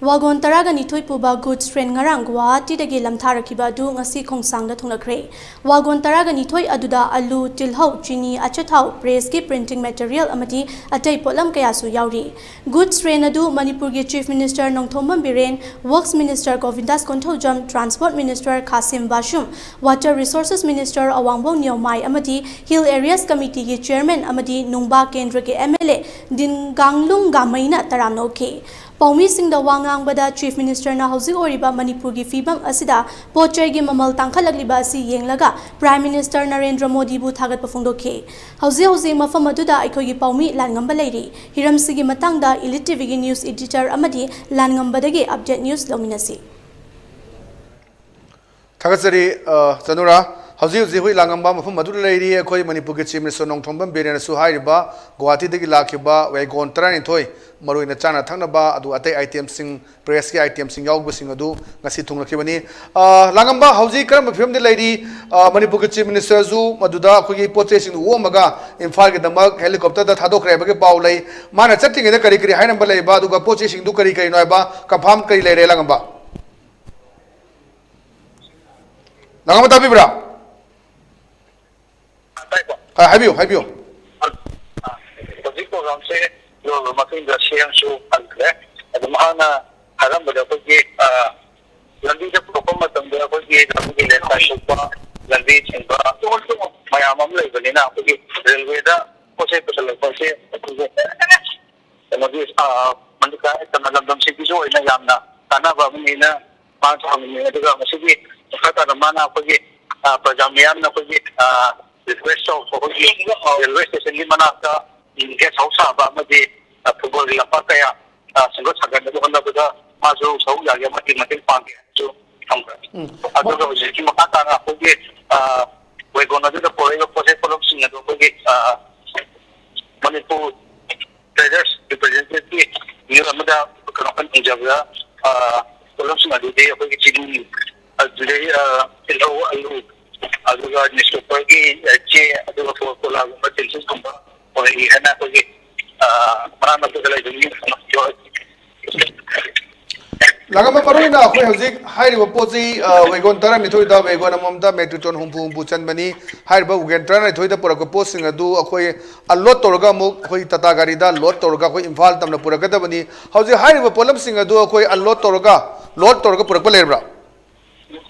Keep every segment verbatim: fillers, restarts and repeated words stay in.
ꯋꯥꯒꯣꯟ ꯇꯔꯥꯒ ꯅꯤꯊꯣꯏ ꯄꯨꯕ ꯒꯨꯗꯁ ꯇ꯭ꯔꯦꯟ ꯉꯔꯥꯡ ꯒꯨꯋꯥꯍꯥꯇꯤꯗꯒꯤ ꯂꯝꯊꯥꯔꯛꯈꯤꯕ ꯑꯗꯨ ꯉꯁꯤ ꯈꯣꯡꯁꯥꯡꯗ ꯊꯨꯡꯂꯈ꯭ꯔꯦ꯫ ꯋꯥꯒꯣꯟ ꯇꯔꯥꯒ ꯅꯤꯊꯣꯏ ꯑꯗꯨꯗ ꯑꯂꯨ, ꯇꯤꯜꯍꯧ, ꯆꯤꯅꯤ, ꯑꯆꯥꯊꯥꯎ, ꯄ꯭ꯔꯦꯁꯀꯤ ꯄ꯭ꯔꯤꯟꯇꯤꯡ ꯃꯦꯇꯔꯤꯌꯦꯜ ꯑꯃꯗꯤ ꯑꯇꯩ ꯄꯣꯠꯂꯝ ꯀꯌꯥꯁꯨ ꯌꯥꯎꯔꯤ꯫ ꯒꯨꯗꯁ ꯇ꯭ꯔꯦꯟ ꯑꯗꯨ ꯃꯅꯤꯄꯨꯔꯒꯤ chief minister Nongthombam Biren, works minister Govindas Konthoujam, transport minister Khashim Vashum, water resources minister ꯑꯋꯥꯡꯕꯣꯡ ꯅꯤꯌꯣꯃꯥꯏ ꯑꯃꯗꯤ ꯍꯤꯜ ꯑꯦꯔꯤꯌꯥꯁ ꯀꯃꯤꯇꯤꯒꯤ ꯆꯤꯌꯔꯃꯦꯟ ꯑꯃꯗꯤ ꯅꯨꯡꯕꯥ ꯀꯦꯟꯗ꯭ꯔꯒꯤ ꯑꯦꯝ ꯑꯦꯜ ꯑꯦ ꯗꯤꯟꯒꯥꯡꯂꯨꯡ ꯒꯥꯃꯩꯅ ꯇꯔꯥꯝꯅ ꯑꯣꯛꯈꯤ꯫ ꯄꯥꯎꯃꯤꯁꯤꯡꯗ ꯋꯥ ꯉꯥꯡꯕꯗ ꯆꯤꯐ ꯃꯤꯅꯤꯁꯇꯔꯅ ꯍꯧꯖꯤꯛ ꯑꯣꯏꯔꯤꯕ ꯃꯅꯤꯄꯨꯔꯒꯤ ꯐꯤꯕꯝ ꯑꯁꯤꯗ ꯄꯣꯠ ꯆꯩꯒꯤ ꯃꯃꯜ ꯇꯥꯡꯈꯠꯂꯛꯂꯤꯕ ꯑꯁꯤ ꯌꯦꯡꯂꯒ ꯄ꯭ꯔꯥꯏꯝ ꯃꯤꯅꯤꯁꯇꯔ ꯅꯔꯦꯟꯗ꯭ꯔ ꯃꯣꯗꯤꯕꯨ ꯊꯥꯒꯠꯄ ꯐꯣꯡꯗꯣꯛꯈꯤ꯫ ꯍꯧꯖꯤꯛ ꯍꯧꯖꯤꯛ ꯃꯐꯝ ꯑꯗꯨꯗ ꯑꯩꯈꯣꯏꯒꯤ ꯄꯥꯎꯃꯤ ꯂꯥꯟꯉꯝꯕ ꯂꯩꯔꯤ꯫ ꯍꯤꯔꯝꯁꯤꯒꯤ ꯃꯇꯥꯡꯗ ꯏꯂꯤꯠ ꯇꯤꯚꯤꯒꯤ ꯅ꯭ꯌꯨꯁ ꯏꯗꯤꯇꯔ ꯑꯃꯗꯤ ꯂꯥꯟꯉꯝꯕꯗꯒꯤ ꯑꯞꯗꯦꯠ ꯅ꯭ꯌꯨꯁ ꯂꯧꯃꯤꯟꯅꯁꯤ꯫ ꯊꯥꯒꯠꯆꯔꯤ, ꯑ, ꯆꯅꯨꯔꯥ꯫ ꯍꯧꯖꯤꯛ ꯍꯧꯖꯤꯛ ꯑꯩꯈꯣꯏ ꯂꯥꯡꯉꯝꯕ ꯃꯐꯝ ꯑꯗꯨꯗ ꯂꯩꯔꯤ꯫ ꯑꯩꯈꯣꯏ ꯃꯅꯤꯄꯨꯔꯒꯤ ꯆꯤꯐ ꯃꯤꯅꯤꯁꯇꯔ ꯅꯣꯡꯊꯣꯝꯕꯝ ꯕꯤꯔꯦꯟꯅꯁꯨ ꯍꯥꯏꯔꯤꯕ ꯒꯨꯋꯥꯍꯥꯇꯤꯗꯒꯤ ꯂꯥꯛꯈꯤꯕ ꯋꯦꯒꯣꯟ ꯇꯔꯥꯅꯤꯊꯣꯏ, ꯃꯔꯨꯑꯣꯏꯅ ꯆꯥꯅ ꯊꯛꯅꯕ, ꯑꯗꯨꯒ ꯑꯇꯩ ꯑꯥꯏꯇꯦꯝꯁꯤꯡ, ꯄ꯭ꯔꯦꯁꯀꯤ ꯑꯥꯏꯇꯦꯝꯁꯤꯡ ꯌꯥꯎꯕꯁꯤꯡ ꯑꯗꯨ ꯉꯁꯤ ꯊꯨꯡꯂꯛꯈꯤꯕꯅꯤ꯫ ꯑ, ꯂꯥꯡꯉꯝꯕ, ꯍꯧꯖꯤꯛ ꯀꯔꯝꯕ ꯐꯤꯕꯝꯗ ꯂꯩꯔꯤ? ꯑ, ꯃꯅꯤꯄꯨꯔꯒꯤ ꯆꯤꯐ ꯃꯤꯅꯤꯁꯇꯔꯁꯨ ꯃꯗꯨꯗ ꯑꯩꯈꯣꯏꯒꯤ ꯄꯣꯠ ꯆꯩꯁꯤꯡꯗꯨ ꯑꯣꯛꯑꯝꯃꯒ ꯏꯝꯐꯥꯜꯒꯤꯗꯃꯛ ꯍꯦꯂꯤꯀꯣꯞꯇꯔꯗ ꯊꯥꯗꯣꯛꯈ꯭ꯔꯦ ꯍꯥꯏꯕꯒꯤ ꯄꯥꯎ ꯂꯩ꯫ ꯃꯥꯅ ꯆꯠꯇ꯭ꯔꯤꯉꯩꯗ ꯀꯔꯤ ꯀꯔꯤ ꯍꯥꯏꯔꯝꯕ ꯂꯩꯕ, ꯑꯗꯨꯒ ꯄꯣꯠ ꯆꯩꯁꯤꯡꯗꯨ ꯀꯔꯤ ꯀꯔꯤꯅꯣ ꯍꯥꯏꯕ ꯀꯟꯐꯥꯝ ꯀꯔꯤ ꯂꯩꯔꯦ, ꯂꯥꯡꯉꯝꯕ? ꯂꯥꯡꯉꯝꯕ ꯇꯥꯕꯤꯕ꯭ꯔꯥ? ꯇꯥꯏꯀꯣ? ꯑ, ꯍꯥꯏꯕꯤꯌꯨ, ꯍꯥꯏꯕꯤꯌꯨ꯫ ꯍꯧꯖꯤꯛ ꯄ꯭ꯔꯣꯒ꯭ꯔꯥꯝꯁꯦ ꯂꯣꯏꯔꯕ ꯃꯇꯨꯡꯗ ꯁꯤ ꯑꯦꯝꯁꯨ ꯍꯟꯈ꯭ꯔꯦ꯫ ꯑꯗꯨ ꯃꯍꯥꯛꯅ ꯍꯥꯏꯔꯝꯕꯗ ꯑꯩꯈꯣꯏꯒꯤ, ꯑ, ꯂꯝꯕꯤꯗ ꯄꯨꯔꯛꯄ ꯃꯇꯝꯗ ꯑꯩꯈꯣꯏꯒꯤ ꯂꯝꯕꯤꯒꯤ ꯂꯦꯟꯁꯂꯥꯏꯠ ꯊꯣꯛꯄ, ꯂꯝꯕꯤ ꯊꯤꯡꯕ ꯃꯌꯥꯝ ꯑꯃ ꯂꯩꯕꯅꯤꯅ ꯑꯩꯈꯣꯏꯒꯤ ꯔꯦꯜꯋꯦꯗ ꯄꯣꯠ ꯆꯩ ꯄꯨꯁꯜꯂꯛꯄꯁꯦ ꯑꯩꯈꯣꯏꯒꯤ ꯀꯩꯅꯣꯒꯤ, ꯑ, ꯃꯅꯤꯄꯨꯔ ꯀꯩꯅꯣ ꯂꯝꯗꯝꯁꯤꯒꯤꯁꯨ ꯑꯣꯏꯅ ꯌꯥꯝꯅ ꯀꯥꯟꯅꯕ ꯑꯃꯅꯤꯅ ꯃꯥꯅ ꯊꯝꯃꯤꯅꯤ꯫ ꯑꯗꯨꯒ ꯃꯁꯤꯒꯤ ꯃꯈꯥ ꯇꯥꯅ ꯃꯥꯅ ꯑꯩꯈꯣꯏꯒꯤ, ꯑ, ꯄ꯭ꯔꯖꯥ ꯃꯤꯌꯥꯝꯅ ꯑꯩꯈꯣꯏꯒꯤ, ꯑ, ꯔꯤꯀ꯭ꯋꯦꯁ ꯇꯧꯕ ꯑꯩꯈꯣꯏꯒꯤ ꯔꯦꯜꯋꯦ ꯁ꯭ꯇꯦꯁꯟꯒꯤ ꯃꯅꯥꯛꯇ ꯒꯦꯁ ꯍꯥꯎꯁ ꯁꯥꯕ ꯑꯃꯗꯤ, ꯑ, ꯐꯨꯠꯕꯣꯜꯒꯤ ꯂꯝꯄꯥꯛ ꯀꯌꯥ, ꯑ, ꯁꯦꯝꯒꯠ ꯁꯥꯒꯠꯅꯕ ꯍꯣꯠꯅꯕꯗ ꯃꯥꯁꯨ ꯁꯔꯨꯛ ꯌꯥꯒꯦ, ꯃꯇꯦꯡ ꯃꯇꯦꯡ ꯄꯥꯡꯒꯦ ꯍꯥꯏꯅꯁꯨ ꯊꯝꯈ꯭ꯔꯦ꯫ ꯎꯝ꯫ ꯑꯗꯨꯒ ꯍꯧꯖꯤꯛꯀꯤ ꯃꯈꯥ ꯇꯥꯅ ꯑꯩꯈꯣꯏꯒꯤ, ꯑ, ꯋꯦꯒꯣꯟ ꯑꯗꯨꯗ ꯄꯨꯔꯛꯏꯕ ꯄꯣꯠ ꯆꯩ ꯄꯣꯠꯂꯝꯁꯤꯡ ꯑꯗꯨ ꯑꯩꯈꯣꯏꯒꯤ, ꯑ, ꯃꯅꯤꯄꯨꯔ ꯇ꯭ꯔꯦꯗꯔꯁ ꯔꯤꯄ꯭ꯔꯖꯦꯟꯇꯦꯇꯤꯚꯀꯤ ꯃꯤꯑꯣꯏ ꯑꯃꯗ ꯀꯩꯅꯣ ꯍꯪꯖꯕꯗ, ꯑ, ꯄꯣꯠꯂꯝꯁꯤꯡ ꯑꯗꯨꯗꯤ ꯑꯩꯈꯣꯏꯒꯤ ꯆꯤꯅꯤ, ꯑꯗꯨꯗꯩ, ꯑ, ꯇꯤꯜꯍꯧ, ꯑꯂꯨ, ꯑꯗꯨꯒ ꯅ꯭ꯌꯨꯁꯄꯦꯄꯔꯒꯤ, ꯑ, ꯆꯦ, ꯑꯗꯨꯒ ꯀꯣ-, ꯀꯣꯂꯥꯒꯨꯝꯕ, ꯇꯤꯟꯁꯤꯠꯀꯨꯝꯕ ꯄꯨꯔꯛꯏ ꯍꯥꯏꯅ ꯑꯩꯈꯣꯏꯒꯤ, ꯑ, ꯃꯅꯥꯛ ꯅꯛꯄꯗ ꯂꯩꯕ ꯃꯤ ꯑꯃ ꯌꯥꯎꯔꯤ꯫ ꯂꯥꯡꯉꯝꯕ, ꯃꯔꯨꯑꯣꯏꯅ ꯑꯩꯈꯣꯏ ꯍꯧꯖꯤꯛ ꯍꯥꯏꯔꯤꯕ ꯄꯣꯠꯁꯤ, ꯑ, ꯋꯦꯒꯣꯟ ꯇꯔꯥꯅꯤꯊꯣꯏꯗ ꯋꯦꯒꯣꯟ ꯑꯃꯃꯝꯗ ꯃꯦꯇ꯭ꯔꯤꯛ ꯇꯣꯟ ꯍꯨꯝꯐꯨ ꯍꯨꯝꯐꯨ ꯆꯟꯕꯅꯤ꯫ ꯍꯥꯏꯔꯤꯕ ꯋꯦꯒꯣꯟ ꯇꯔꯥꯅꯤꯊꯣꯏꯗ ꯄꯨꯔꯛꯄ ꯄꯣꯠꯁꯤꯡ ꯑꯗꯨ ꯑꯩꯈꯣꯏ ꯑꯟꯂꯣꯗ ꯇꯧꯔꯒ ꯑꯃꯨꯛ ꯑꯩꯈꯣꯏ ꯇꯥꯇꯥ ꯒꯥꯔꯤꯗ ꯂꯣꯗ ꯇꯧꯔꯒ ꯑꯩꯈꯣꯏ ꯏꯝꯐꯥꯜ ꯇꯝꯅ ꯄꯨꯔꯛꯀꯗꯕꯅꯤ꯫ ꯍꯧꯖꯤꯛ ꯍꯥꯏꯔꯤꯕ ꯄꯣꯠꯂꯝꯁꯤꯡ ꯑꯗꯨ ꯑꯩꯈꯣꯏ ꯑꯟꯂꯣꯗ ꯇꯧꯔꯒ, ꯂꯣꯗ ꯇꯧꯔꯒ ꯄꯨꯔꯛꯄ ꯂꯩꯔꯕ꯭ꯔꯥ?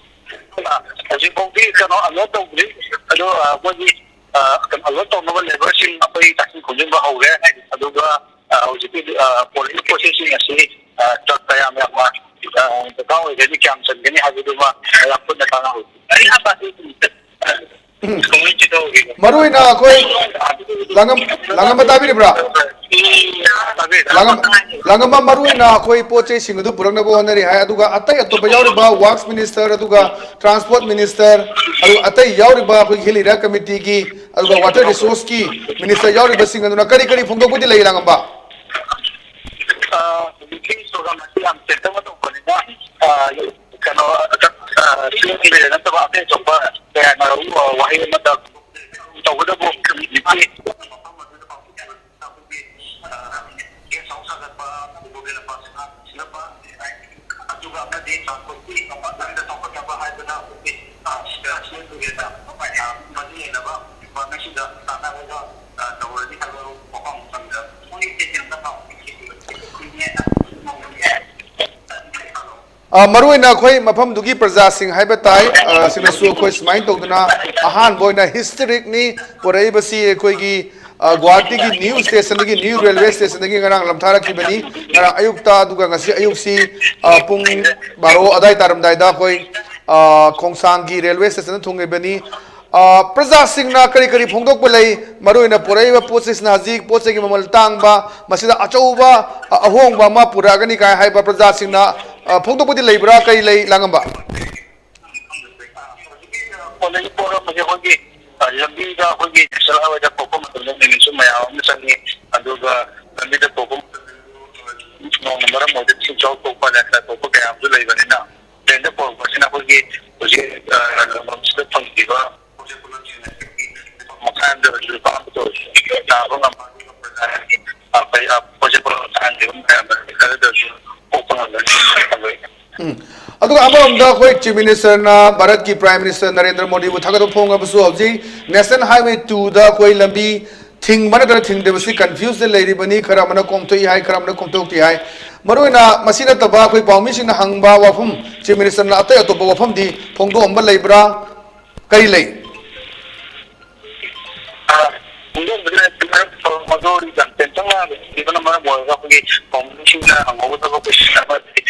ꯍꯧꯖꯤꯛ ꯐꯥꯎꯗꯤ ꯀꯩꯅꯣ ꯑꯟꯂꯣꯗ ꯇꯧꯗ꯭ꯔꯤ꯫ ꯑꯗꯣ, ꯑ, ꯃꯣꯏꯒꯤ, ꯑ, ꯀꯩꯅꯣ ꯑꯟꯂꯣꯗ ꯇꯧꯅꯕ ꯂꯦꯕꯔꯁꯤꯡ ꯑꯩꯈꯣꯏ ꯇꯥꯁꯤꯟ ꯈꯣꯝꯖꯤꯟꯕ ꯍꯧꯔꯦ꯫ ꯑꯗꯨꯒ, ꯑ, ꯍꯧꯖꯤꯛꯀꯤ, ꯑ, ꯄꯣꯜꯂꯤꯕ ꯄꯣꯠꯆꯩꯁꯤꯡ ꯑꯁꯤ, ꯑ, ꯇ꯭ꯔꯛ ꯀꯌꯥꯝ ꯌꯥꯝꯅ, ꯑ, ꯗꯔꯀꯥꯔ ꯑꯣꯏꯒꯅꯤ, ꯀꯌꯥꯝ ꯆꯟꯒꯅꯤ ꯍꯥꯏꯕꯗꯨꯃ ꯃꯌꯥꯝ ꯄꯨꯟꯅ ꯇꯥꯟꯅꯍꯧꯁꯤ꯫ ꯎꯝ꯫ ꯃꯔꯨ ꯑꯣꯏꯅ ꯑꯩꯈꯣꯏ ꯂꯥꯡꯉꯝ-, ꯂꯥꯡꯉꯝꯕ ꯇꯥꯕꯤꯔꯤꯕ꯭ꯔꯥ? ꯂꯥꯡꯉꯝ-, ꯂꯥꯡꯉꯝꯕ, ꯃꯔꯨ ꯑꯣꯏꯅ ꯑꯩꯈꯣꯏ ꯄꯣꯠ ꯆꯩꯁꯤꯡ ꯑꯗꯨ ꯄꯨꯔꯛꯅꯕ ꯍꯣꯠꯅꯔꯤ ꯍꯥꯏ, ꯑꯗꯨꯒ ꯑꯇꯩ ꯑꯇꯣꯞꯄ ꯌꯥꯎꯔꯤꯕ ꯋꯥꯔꯛꯁ ꯃꯤꯅꯤꯁꯇꯔ, ꯑꯗꯨꯒ ꯇ꯭ꯔꯥꯟꯁꯄꯣꯔꯠ ꯃꯤꯅꯤꯁꯇꯔ, ꯑꯗꯨꯒ ꯑꯇꯩ ꯌꯥꯎꯔꯤꯕ ꯑꯩꯈꯣꯏ ꯍꯤꯜ ꯑꯦꯔꯤꯌꯥ ꯀꯃꯤꯇꯤꯒꯤ, ꯑꯗꯨꯒ ꯋꯥꯇꯔ ꯔꯤꯁꯣꯔꯁꯀꯤ ꯃꯤꯅꯤꯁꯇꯔ ꯌꯥꯎꯔꯤꯕꯁꯤꯡ ꯑꯗꯨꯅ ꯀꯔꯤ ꯀꯔꯤ ꯐꯣꯡꯗꯣꯛꯄꯗꯤ ꯂꯩ, ꯂꯥꯡꯉꯝꯕ? ꯑ, ꯍꯧꯖꯤꯛꯀꯤ ꯄ꯭ꯔꯣꯒ꯭ꯔꯥꯝ ꯑꯁꯤ ꯌꯥꯝ ꯇꯦꯟꯇꯛꯅ ꯇꯧꯕꯅꯤꯅ, ꯑ, ꯀꯩꯅꯣ, ꯑ, ꯁꯤ ꯂꯩꯔꯦ ꯅꯠꯇꯕ ꯑꯇꯩ ꯑꯇꯣꯞꯄ ꯀꯌꯥ ꯋꯥꯍꯩ ꯑꯃꯗ ꯇꯧꯒꯗꯕ ꯀꯃꯤꯇꯤ ꯒꯦꯁ ꯍꯥꯎꯁ ꯁꯥꯒꯠꯄ, ꯒꯣꯕꯤꯟꯗ ꯄꯥꯔꯛ ꯁꯤꯟꯅꯕ, ꯑꯗꯨꯒ ꯑꯃꯗꯤ ꯇ꯭ꯔꯥꯟꯁꯄꯣꯔꯠꯀꯤ ꯃꯄꯥꯟ ꯂꯝꯗ ꯆꯥꯎꯈꯠꯅꯕ ꯍꯥꯏꯗꯅ ꯑꯩꯈꯣꯏꯒꯤ, ꯑ, ꯁꯤꯗ ꯃꯔꯤ ꯂꯩꯅꯕ ꯗꯤꯄꯥꯔꯠꯃꯦꯟꯁꯤꯡꯗ ꯇꯥꯟꯅꯔꯒ, ꯑ, ꯇꯧꯔꯅꯤ ꯍꯥꯏꯕ ꯋꯥꯐꯝ ꯑꯃ ꯊꯝꯖꯕ꯫ ꯃꯣꯏꯒꯤ ꯗꯤꯇꯦꯜꯁ ꯑꯃ ꯑ, ꯃꯔꯨꯑꯣꯏꯅ ꯑꯩꯈꯣꯏ ꯃꯐꯝꯗꯨꯒꯤ ꯄ꯭ꯔꯖꯥꯁꯤꯡ ꯍꯥꯏꯕ ꯇꯥꯏ, ꯑ, ꯁꯤꯡꯅꯁꯨ ꯑꯩꯈꯣꯏ ꯁꯨꯃꯥꯏꯅ ꯇꯧꯗꯅ ꯑꯍꯥꯟꯕ ꯑꯣꯏꯅ ꯍꯤꯁꯇꯔꯤꯛꯅꯤ ꯄꯨꯔꯛꯏꯕꯁꯤ꯫ ꯑꯩꯈꯣꯏꯒꯤ, ꯑ, ꯒꯨꯋꯥꯍꯥꯇꯤꯒꯤ ꯅ꯭ꯌꯨ ꯁ꯭ꯇꯦꯁꯟꯗꯒꯤ, ꯅ꯭ꯌꯨ ꯔꯦꯜꯋꯦ ꯁ꯭ꯇꯦꯁꯟꯗꯒꯤ ꯉꯔꯥꯡ ꯂꯝꯊꯥꯔꯛꯈꯤꯕꯅꯤ꯫ ꯉꯔꯥꯡ ꯑꯌꯨꯛꯇ, ꯑꯗꯨꯒ ꯉꯁꯤ ꯑꯌꯨꯛꯁꯤ, ꯑ, ꯄꯨꯡ ꯕꯥꯔꯣ ꯑꯗꯥꯏ ꯇꯥꯔꯝꯗꯥꯏꯗ ꯑꯩꯈꯣꯏ, ꯑ, ꯈꯣꯡꯁꯥꯡꯒꯤ ꯔꯦꯜꯋꯦ ꯁ꯭ꯇꯦꯁꯟꯗ ꯊꯨꯡꯉꯤꯕꯅꯤ꯫ ꯑ, ꯄ꯭ꯔꯖꯥꯁꯤꯡꯅ ꯀꯔꯤ ꯀꯔꯤ ꯐꯣꯡꯗꯣꯛꯄ ꯂꯩ? ꯃꯔꯨꯑꯣꯏꯅ ꯄꯨꯔꯛꯏꯕ ꯄꯣꯠ ꯆꯩꯁꯤꯅ ꯍꯧꯖꯤꯛ ꯄꯣꯠ ꯆꯩꯒꯤ ꯃꯃꯜ ꯇꯥꯡꯕ, ꯃꯁꯤꯗ ꯑꯆꯧꯕ, ꯑ, ꯑꯍꯣꯡꯕ ꯑꯃ ꯄꯨꯔꯛꯑꯒꯅꯤ ꯀꯥꯏ ꯍꯥꯏꯕ ꯄ꯭ꯔꯖꯥꯁꯤꯡꯅ, ꯑ, ꯐꯣꯡꯗꯣꯛꯄꯗꯤ ꯂꯩꯕ꯭ꯔꯥ? ꯀꯔꯤ ꯂꯩ, ꯂꯥꯡꯉꯝꯕ? ꯀꯣꯂꯦꯖ ꯄꯣꯔꯛꯄꯁꯦ ꯑꯩꯈꯣꯏꯒꯤ, ꯑ, ꯂꯝꯕꯤꯗ ꯑꯩꯈꯣꯏꯒꯤ ꯅꯦꯁꯅꯦꯜ ꯍꯥꯏꯋꯦꯗ ꯄꯣꯛꯄ ꯃꯇꯝꯗ ꯃꯤꯅꯤꯠꯁꯨ ꯃꯌꯥꯝ ꯑꯃ ꯆꯪꯉꯤ꯫ ꯑꯗꯨꯒ ꯂꯝꯕꯤꯗ ꯄꯣꯛꯄ ꯃꯇꯝꯗ ꯅꯣꯡꯅ ꯃꯔꯝ ꯑꯣꯏꯔꯒ ꯏꯁꯤꯡ ꯏꯆꯥꯎ ꯊꯣꯛꯄ, ꯂꯦꯟꯁꯂꯥꯏꯠ ꯊꯣꯛꯄ ꯀꯌꯥ ꯑꯃꯁꯨ ꯂꯩꯕꯅꯤꯅ, ꯇ꯭ꯔꯦꯟꯗ ꯄꯣꯔꯛꯄꯁꯤꯅ ꯑꯩꯈꯣꯏꯒꯤ ꯍꯧꯖꯤꯛ, ꯑ, ꯂꯝꯗꯝꯁꯤꯗ ꯐꯪꯈꯤꯕ ꯄꯣꯠꯆꯩ ꯄꯣꯠꯂꯝꯁꯤꯡ ꯑꯁꯤꯒꯤ ꯃꯈꯥꯗ ꯑꯣꯏꯔꯁꯨ, ꯂꯨꯄꯥ ꯑꯃꯠꯇ ꯑꯣꯏꯔꯁꯨ ꯇꯥꯕ ꯉꯝꯕ, ꯑꯗꯨꯒ ꯄ꯭ꯔꯖꯥꯒꯤ, ꯑ, ꯄꯩ-, ꯑ, ꯄꯣꯠꯆꯩ ꯄꯣꯠꯂꯝ ꯊꯥꯍꯟꯈꯤꯕ ꯃꯌꯥꯝ ꯑꯁꯤ ꯈꯔꯗꯁꯨ ꯀꯣꯛꯄ ꯉꯝꯒꯅꯤ ꯍꯥꯏꯅ ꯈꯜꯂꯤ꯫ ꯎꯝ꯫ ꯑꯗꯨꯒ ꯑꯃꯔꯣꯝꯗ ꯑꯩꯈꯣꯏ Chief Ministerꯅ ꯚꯥꯔꯠꯀꯤ Prime Minister ꯅꯔꯦꯟꯗ꯭ꯔ ꯃꯣꯗꯤꯕꯨ ꯊꯥꯒꯠꯄ ꯐꯣꯡꯉꯕꯁꯨ, ꯍꯧꯖꯤꯛ National Highway twoꯗ ꯑꯩꯈꯣꯏ ꯂꯝꯕꯤ ꯊꯤꯡꯕ ꯅꯠꯇ꯭ꯔꯒ ꯊꯤꯡꯗꯕꯁꯤ confuseꯗ ꯂꯩꯔꯤꯕꯅꯤ, ꯈꯔ ꯑꯃꯅ ꯀꯣꯝꯊꯣꯛꯏ ꯍꯥꯏ, ꯈꯔ ꯑꯃꯅ ꯀꯣꯝꯊꯣꯛꯇꯦ ꯍꯥꯏ꯫ ꯃꯔꯨꯑꯣꯏꯅ ꯃꯁꯤ ꯅꯠꯇꯕ ꯑꯩꯈꯣꯏ ꯄꯥꯎꯃꯤꯁꯤꯡꯅ ꯍꯪꯕ ꯋꯥꯐꯝ, Chief Ministerꯅ ꯑꯇꯩ ꯑꯇꯣꯞꯄ ꯋꯥꯐꯝꯗꯤ ꯐꯣꯡꯗꯣꯛꯑꯝꯕ ꯂꯩꯕ꯭ꯔꯥ? ꯀꯔꯤ ꯂꯩ? ꯐꯣꯡꯗꯣꯛꯄꯗ ꯃꯔꯝ ꯃꯗꯨ ꯌꯥꯝ ꯇꯦꯟꯁꯟ ꯂꯥꯛꯂꯤꯕꯅ ꯃꯔꯝ ꯑꯣꯏꯔꯒ ꯑꯩꯈꯣꯏꯒꯤ ꯄꯥꯎꯃꯤꯁꯤꯡꯅ ꯍꯪꯍꯧꯒꯗꯕ ꯀꯣꯏꯁꯟ ꯑꯃꯗꯤ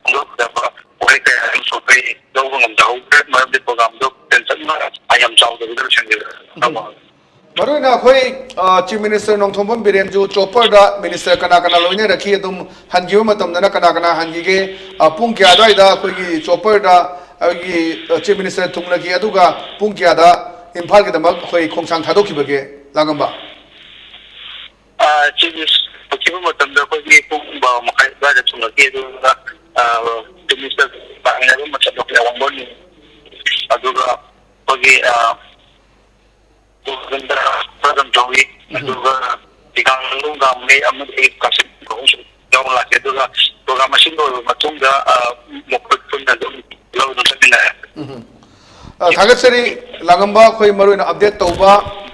ꯐꯣꯡꯗꯣꯛꯀꯗꯕ ꯋꯥꯍꯩ ꯀꯌꯥ ꯑꯃꯁꯨ ꯑꯩꯈꯣꯏ ꯂꯧꯕ ꯉꯝꯖꯍꯧꯗ꯭ꯔꯦ꯫ ꯃꯔꯝꯗꯤ ꯄ꯭ꯔꯣꯒꯥꯝꯗꯣ ꯇꯦꯟꯁꯟ ꯌꯥꯝ ꯆꯥꯎꯗꯕꯤꯗ ꯂꯣꯏꯁꯤꯟꯈꯤꯕ꯫ ꯃꯔꯨꯑꯣꯏꯅ ꯑꯩꯈꯣꯏ Chief Minister ꯅꯣꯡꯊꯣꯝꯕꯝ ꯕꯤꯔꯦꯟꯁꯨ chopperꯗ minister ꯀꯅꯥ ꯀꯅꯥ ꯂꯣꯏꯅꯔꯛꯈꯤ, ꯑꯗꯨꯝ ꯍꯟꯈꯤꯕ ꯃꯇꯝꯗꯅ ꯀꯅꯥ ꯀꯅꯥ ꯍꯟꯈꯤꯒꯦ, ꯄꯨꯡ ꯀꯌꯥ ꯑꯗꯨꯋꯥꯏꯗ ꯑꯩꯈꯣꯏꯒꯤ chopperꯗ ꯑꯩꯈꯣꯏꯒꯤ Chief Minister ꯊꯨꯡꯂꯈꯤ, ꯑꯗꯨꯒ ꯄꯨꯡ ꯀꯌꯥꯗ ꯏꯝꯐꯥꯜꯒꯤꯗꯃꯛ ꯑꯩꯈꯣꯏ ꯈꯣꯡꯁꯥꯡ ꯊꯥꯗꯣꯛꯈꯤꯕꯒꯦ, ꯂꯥꯡꯉꯝꯕ? Chief Minister ꯊꯣꯛꯈꯤꯕ ꯃꯇꯝꯗ ꯑꯩꯈꯣꯏꯒꯤ ꯄꯨꯡ ꯕꯥꯔꯣ ꯃꯈꯥꯏ ꯑꯗꯨꯋꯥꯏꯗ ꯊꯨꯡꯂꯈꯤ꯫ ꯑꯗꯨꯒ Chief Minister ꯂꯥꯛꯃꯤꯟꯅꯕ ꯃꯇꯝꯗ ꯑꯩꯈꯣꯏ ꯑꯋꯥꯡꯕꯝ, ꯑꯗꯨꯒ ꯑꯩꯈꯣꯏꯒꯤ ꯒꯣꯕꯤꯟꯗ ꯄ꯭ꯔꯗꯝ ꯇꯧꯏ꯫ ꯑꯗꯨꯒ ꯗꯤꯒꯥꯡꯂꯨꯡ ꯒꯥꯡꯃꯩ ꯑꯃꯗꯤ ꯀꯥꯁꯤꯝ ꯀꯧꯕꯁꯨ ꯌꯥꯎꯅ ꯂꯥꯛꯈꯤ꯫ ꯑꯗꯨꯒ ꯄ꯭ꯔꯣꯒꯥꯝ ꯑꯁꯤ ꯂꯣꯏꯔꯕ ꯃꯇꯨꯡꯗ ꯃꯈꯣꯏ ꯄꯨꯟꯅ ꯑꯗꯨꯝ ꯂꯧ ꯑꯗꯨꯝ ꯆꯠꯃꯤꯟꯅꯔꯦ꯫ ꯊꯥꯒꯠꯆꯔꯤ꯫ ꯂꯥꯡꯉꯝꯕ ꯑꯩꯈꯣꯏ ꯃꯔꯨꯑꯣꯏꯅ update ꯇꯧꯕ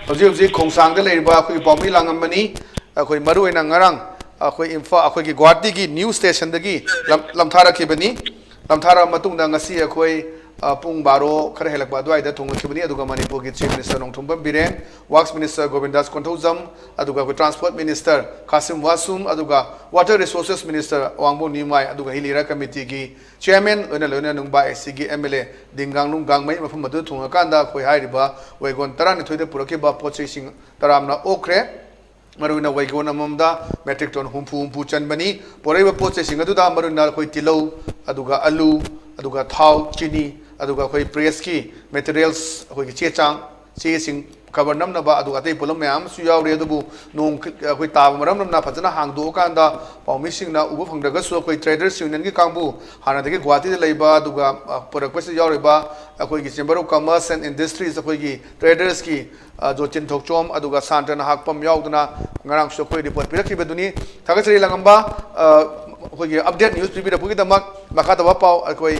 ꯍꯧꯖꯤꯛ ꯍꯧꯖꯤꯛ ꯈꯣꯡꯁꯥꯡꯗ ꯂꯩꯔꯤꯕ ꯑꯩꯈꯣꯏꯒꯤ ꯄꯥꯎꯃꯤ ꯂꯥꯡꯉꯝꯕꯅꯤ꯫ ꯑꯩꯈꯣꯏ ꯃꯔꯨꯑꯣꯏꯅ ꯉꯔꯥꯡ ꯑꯩꯈꯣꯏ ꯏꯝꯐꯥꯜ, ꯑꯩꯈꯣꯏꯒꯤ ꯒꯨꯋꯥꯍꯥꯇꯤꯒꯤ news stationꯗꯒꯤ ꯂꯝ-, ꯂꯝꯊꯥꯔꯛꯈꯤꯕꯅꯤ꯫ ꯂꯝꯊꯥꯔꯛꯑ ꯃꯇꯨꯡꯗ ꯉꯁꯤ ꯑꯩꯈꯣꯏ, ꯑ, ꯄꯨꯡ ꯕꯥꯔꯣ ꯈꯔ ꯍꯦꯜꯂꯛꯄ ꯑꯗꯨꯋꯥꯏꯗ ꯊꯨꯡꯂꯈꯤꯕꯅꯤ꯫ ꯑꯗꯨꯒ ꯃꯅꯤꯄꯨꯔꯒꯤ Chief Minister Nongthombam Biren, Works Minister ꯒꯣꯕꯤꯟꯗꯥꯁ Konthoujam, ꯑꯗꯨꯒ ꯑꯩꯈꯣꯏ Transport Minister ꯈꯥꯁꯤꯝ ꯋꯥꯁꯨꯝ, ꯑꯗꯨꯒ Water Resources Minister ꯑꯋꯥꯡꯕꯝ ꯅꯤꯃꯥꯏ, ꯑꯗꯨꯒ Hill Area Committeeꯒꯤ Chairman, ꯂꯣꯏꯅ ꯂꯣꯏꯅ ꯅꯨꯡꯕꯥ ACꯒꯤ MLA ꯗꯤꯡꯒꯥꯡꯂꯨꯡ ꯒꯥꯡꯃꯩ ꯃꯐꯝ ꯑꯗꯨꯗ ꯊꯨꯡꯉꯀꯥꯟꯗ ꯑꯩꯈꯣꯏ ꯍꯥꯏꯔꯤꯕ ꯋꯦꯒꯣꯟ ꯇꯔꯥꯅꯤꯊꯣꯏꯗ ꯄꯨꯔꯛꯈꯤꯕ ꯄꯣꯠ ꯆꯩꯁꯤꯡ ꯇꯔꯥꯝꯅ ꯑꯣꯛꯈ꯭ꯔꯦ꯫ ꯃꯔꯨꯑꯣꯏꯅ ꯋꯦꯒꯣꯟ ꯑꯃꯃꯝꯗ metric ton ꯍꯨꯝꯐꯨ ꯍꯨꯝꯐꯨ ꯆꯟꯕꯅꯤ꯫ ꯄꯣꯔꯛꯏꯕ ꯄꯣꯠ ꯆꯩꯁꯤꯡ ꯑꯗꯨꯗ ꯃꯔꯨꯑꯣꯏꯅ ꯑꯩꯈꯣꯏ ꯇꯤꯜꯍꯧ, ꯑꯗꯨꯒ ꯑꯂꯨ, ꯑꯗꯨꯒ ꯊꯥꯎ, ꯆꯤꯅꯤ, ꯑꯗꯨꯒ ꯑꯩꯈꯣꯏ pressꯀꯤ materials, ꯑꯩꯈꯣꯏꯒꯤ ꯆꯦ ꯆꯥꯡ, ꯆꯦꯁꯤꯡ cover ꯅꯝꯅꯕ, ꯑꯗꯨꯒ ꯑꯇꯩ ꯄꯣꯠꯂꯝ ꯃꯌꯥꯝ ꯑꯃꯁꯨ ꯌꯥꯎꯔꯤ꯫ ꯑꯗꯨꯕꯨ ꯅꯣꯡ ꯈ-, ꯑꯩꯈꯣꯏ ꯇꯥꯕ ꯃꯔꯝꯅ ꯐꯖꯅ ꯍꯥꯡꯗꯣꯛꯑꯀꯥꯟꯗ ꯄꯥꯎꯃꯤꯁꯤꯡꯅ ꯎꯕ ꯐꯪꯗ꯭ꯔꯒꯁꯨ, ꯑꯩꯈꯣꯏ Traders Unionꯒꯤ ꯀꯥꯡꯕꯨ ꯍꯥꯟꯅꯗꯒꯤ ꯒꯨꯋꯥꯍꯥꯇꯤꯗ ꯂꯩꯕ, ꯑꯗꯨꯒ, ꯑ, ꯄꯨꯔꯛꯄꯁꯤꯗ ꯌꯥꯎꯔꯤꯕ ꯑꯩꯈꯣꯏꯒꯤ Chamber of Commerce and Industries, ꯑꯩꯈꯣꯏꯒꯤ tradersꯀꯤ, ꯑ, ꯖꯣꯆꯤꯟ ꯊꯣꯛꯆꯣꯝ, ꯑꯗꯨꯒ ꯁꯥꯟꯇ꯭ꯔ ꯅꯍꯥꯛꯄꯝ ꯌꯥꯎꯗꯨꯅ ꯉꯔꯥꯡꯁꯨ ꯑꯩꯈꯣꯏ report ꯄꯤꯔꯛꯈꯤꯕꯗꯨꯅꯤ꯫ ꯊꯥꯒꯠꯆꯔꯤ ꯂꯥꯡꯉꯝꯕ꯫ ꯑ, ꯑꯩꯈꯣꯏꯒꯤ ꯑꯞꯗꯦꯠ ꯅ꯭ꯌꯨꯁ ꯄꯤꯕꯤꯔꯛꯄꯒꯤꯗꯃꯛ꯫ ꯃꯈꯥ ꯇꯥꯕ ꯄꯥꯎ ꯑꯩꯈꯣꯏ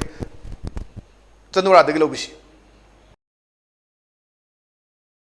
ꯆꯅꯨꯔꯥꯗꯒꯤ ꯂꯧꯕꯤꯁꯤ꯫